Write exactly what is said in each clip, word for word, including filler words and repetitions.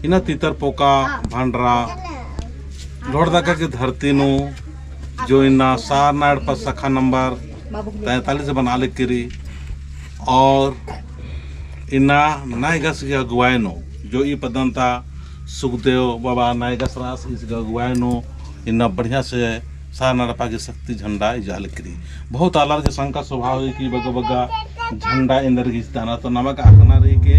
इन्ना तितर पोका भंडरा लोहरदगा की धरती नू जो इन्ना सारना एड़पा शाखा नंबर तैंतालीस बना लगी रई और इन्ना नायगस की अगुवाई नू जो ई पद्दन ता सुखदेव बाबा नायगस रअस, ईस की अगुवाई नू इन्ना बढ़िया से सारना एड़पा की शक्ति झंडा इजा लगी रई। बहुत आलर के शंका स्वभाव है कि बग्गे बग्गे झंडा एन्देर गही इजताना, तो नमा गे अख़ना रई कि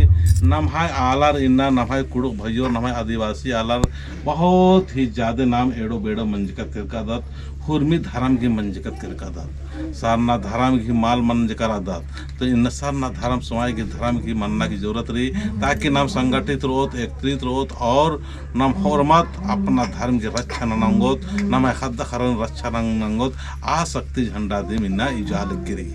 नम्है आलर इन्ना नम्है कुँड़ुख़ भइयो, नम्है आदिवासी आलर बहुत ही जादे नाम एड़ो बेड़ो मंजकत केरकादत, हुरमी धरम गही मंजकत केरकादत, सारना धरम गही मल मंजका रअदत। तो इन्ना सारना धरम, स्वांय गही धरम गही मन्ना की जरूरत रई, ताकि नाम संगठित रओत, एकत्रित रओत और नाम होरमत अपना धर्म की रक्षा नना ओंगोत, नम्है ख़द्द ख़र्रन रक्षा नना ओंगोत, आ शक्ति झंडा दिम इन्ना इजा लगी रई।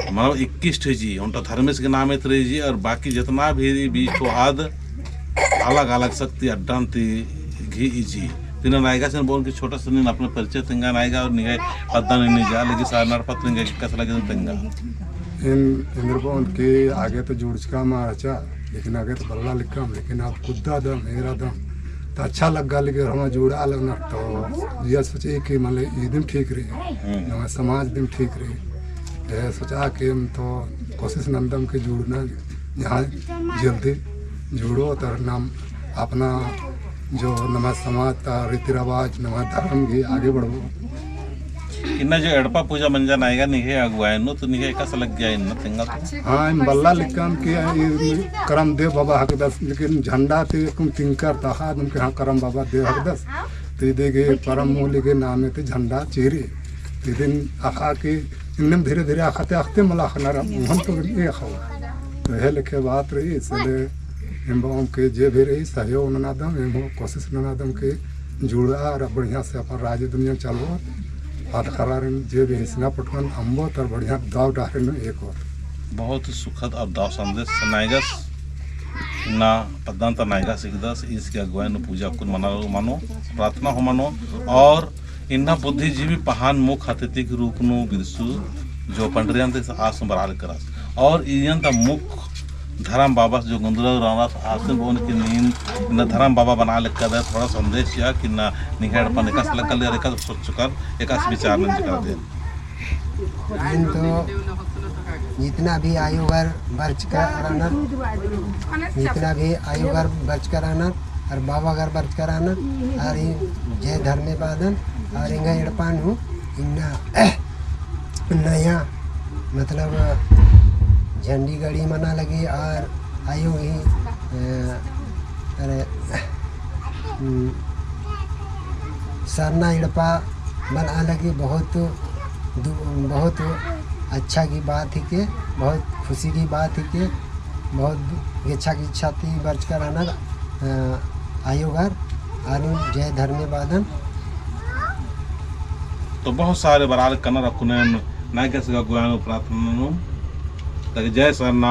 मतलब इक्कीस ठो इजी, ओन्टा धर्मेस के नामे ती रई इजी, और बाकी जितना भी रई बीस ठो आद अलग अलग शक्ति अड्डन ती गही इजी। तो इन्ना नायगसिन बओन कि छोटा सा नीन अपना परिचय तेंगा नायगा और निंग्है पद्दा नू इन्ना इजा लगी सारना एड़पा ती निंग्है एकासे लगी तेंगा। एन एन्देर बओन कि आगे तो जुड़चका मा रहचा, लेकिन आगे तो बल्ला लिक्कम, लेकिन अब कुद्दा दम, एरा दम, तो अच्छा लग्गा लगी, हमा जुड़ा लगना, तो ये सोचे कि मतलब ई दिम ठीक रई, हम्म। नम्है समाज दिम ठीक रई। ये सोचा कि हम तो कोशिश नन्दम कि जुड़ना, यहाँ जल्दी जुड़ो, तर नाम अपना जो नम्है समाज ता रीति रिवाज, नम्है धर्म गही आगे बढ़बओ। इन्ना जो एड़पा पूजा मंजा नायगा निंग्है अगुवाई नू, तो निंग्है एकासे लग्गिया इन्ना तेंगा तो? हाँ, एन बल्ला लिक्कम कि ई करम देव बाबा हिकदस, लेकिन झंडा ती कुन तिंकर तहा दम के हाँ करम बाबा देव हिकदस। तो इदी गही परम मूली गही नामे ती झंडा चिरी। तो इदिन अख़ा कि इन्नेम धीरे धीरे अख़ते अख़ते मला अख़ना रई, मोहन तो ए अख़ाओ। तो हे लेखे बात रई, इसलिए एन बओन कि जे भी रई सहयोग ननादम, एन हूँ कोशिश ननादम कि जुड़ा और बढ़िया से अपन राजी दुनिया चलबओ। ख़द्द ख़र्रारिन जे भी हिसना पटवन अम्बो तर बढ़िया दव डहरे नू एकोत। बहुत ही सुखद और दव संदेश नायगस इन्ना पद्दा ता नायगस हिकदस, ईस की अगुवाई नू पूजा कुन मना मनो, प्रार्थना हूँ मनो और इन्ना बुद्धिजीवी पहान मुख्य अतिथि के रूप नू बिरसू जो पंडरियन ती आस बरआ लगी रअस। और इयन ता मुख्य धरम बाबस जो गुंदरा रअनस आसिन बओन कि नीन इन्ना धरम बाबा बना लगी रअदय, थोड़ा संदेश चिआ कि इन्ना निंग्है एड़पन एकासे लग्गा लगी, एकासे सोचकर, एकासे विचार नंजकर देन। एन तो जितना भी आयोगर बरचका रअनर, जितना भी आयोगर बरचका रअनर, और बाबागर बरचका रअनर, और ई जय धर्मे बअदन, और एंगा एड़पा नू इन्ना नया, मतलब, झंडी गड़ी मना लगी, और आयो ही, अ, अरे, हम्म, सरना एड़पा बना लगी बहुत दु-, बहुत अच्छा की बात हिके, बहुत खुशी की बात हिके, बहुत गेच्छा गेच्छा ती बरचका रअनर, अ, आयोगर आरिन जय धर्मे बअदन। तो बहुत सारे बरआ लगी रअनर अक्कुन एन नायगस गही अगुवाई नू प्रार्थना नू। ताकि जय सरना,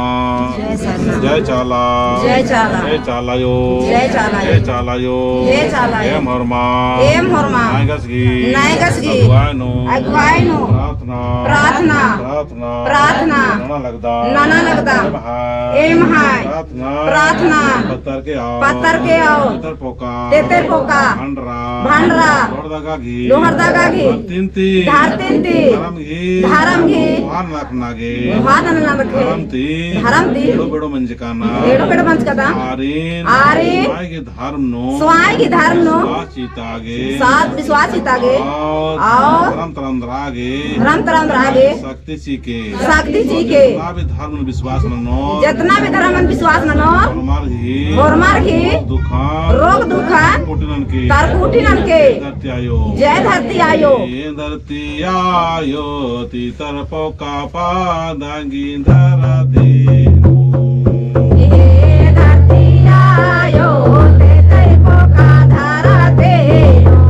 जय सरना। जय चाला, जय चाला। जय चाला आयो, जय चाला आयो। जय चाला आयो, जय चाला आयो। एम होरमा, एम होरमा। नायगस गही, नायगस गही। अगुवाई नू, अगुवाई नू। प्रार्थना, प्रार्थना, प्रार्थना। प्रार्थना। नना लगदम, नना लगदम। एम्है, एम्है। प्रार्थना, प्रार्थना। पत्तर के आओ, पत्तर के आओ। तेतर पोका, तेतर पोका। भंडरा, भंडरा। लोहरदगा गही, लोहरदगा गही। धरतीन ती, धरतीन ती। धरम गही, धरम गही। भान रखना गे, भान रखना गे। धरम ती, धरम ती। एड़ो बेड़ो मंजकादम, एड़ो बेड़ो मंजकादम। आरिन, आरिन। स्वांय गही धर्म नू, स्वांय गही धर्म नू। विश्वास चितागे, साथ विश्वास चितागे। और, और। धर्म तरंदरागे, धर्म तरंदरागे। शक्ति चिके, शक्ति चिके। जितना भी धर्म नू विश्वास ननोर, जितना भी धर्म नू विश्वास ननोर। होरमर गही, होरमर गही। रोग दुखन, रोग दुखन। तरकुटी ननके, तरकुटी ननके। जय धरती आयो, जय धरती आयो। जय धरती आयो, तितर पोका पादंगी धरती नू। ए धरती आयो, तेतर पोका धरती नू।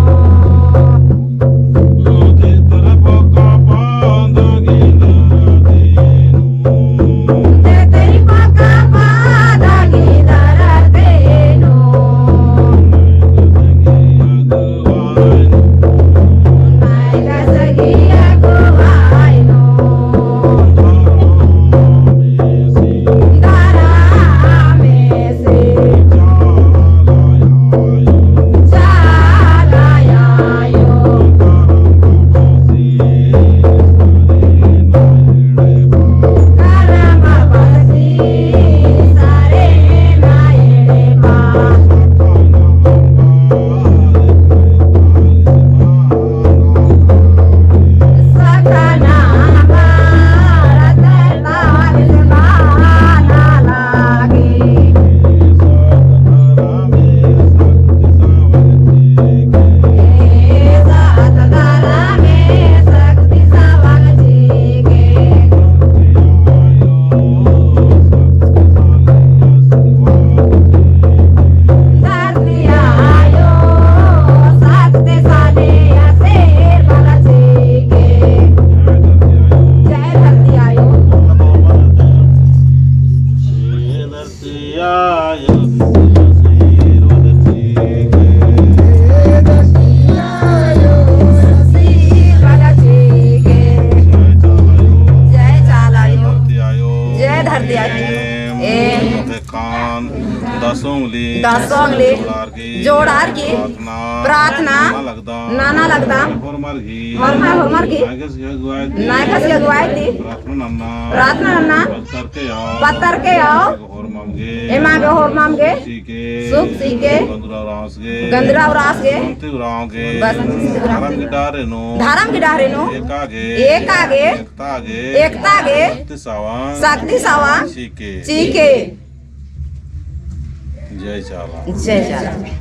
दसों उंगली। दसों उंगली। जोड़ार की। जोड़ार की। प्रार्थना। प्रार्थना। नना लगदम। नना लगदम। होरमर गही। होरमर, होरमर गही। नायगस गही अगुवाई ती। नायगस गही अगुवाई ती। प्रार्थना नन्ना। प्रार्थना नन्ना। पत्तर के आओ। पत्तर के आओ। होरमम गे। एमा गे होरमम गे। सुख चिके। सुख चिके। गंदुरा उराँवस गे। गंदुरा उराँवस गे। शांति उराँव गे। बस। धरम गही डहरे नू। धरम गही डहरे नू। एका गे। एका गे। एकता गे। एकता गे। शक्ति सावा। शक्ति सावा। चिके। चिके। जय चाला। जय चाला।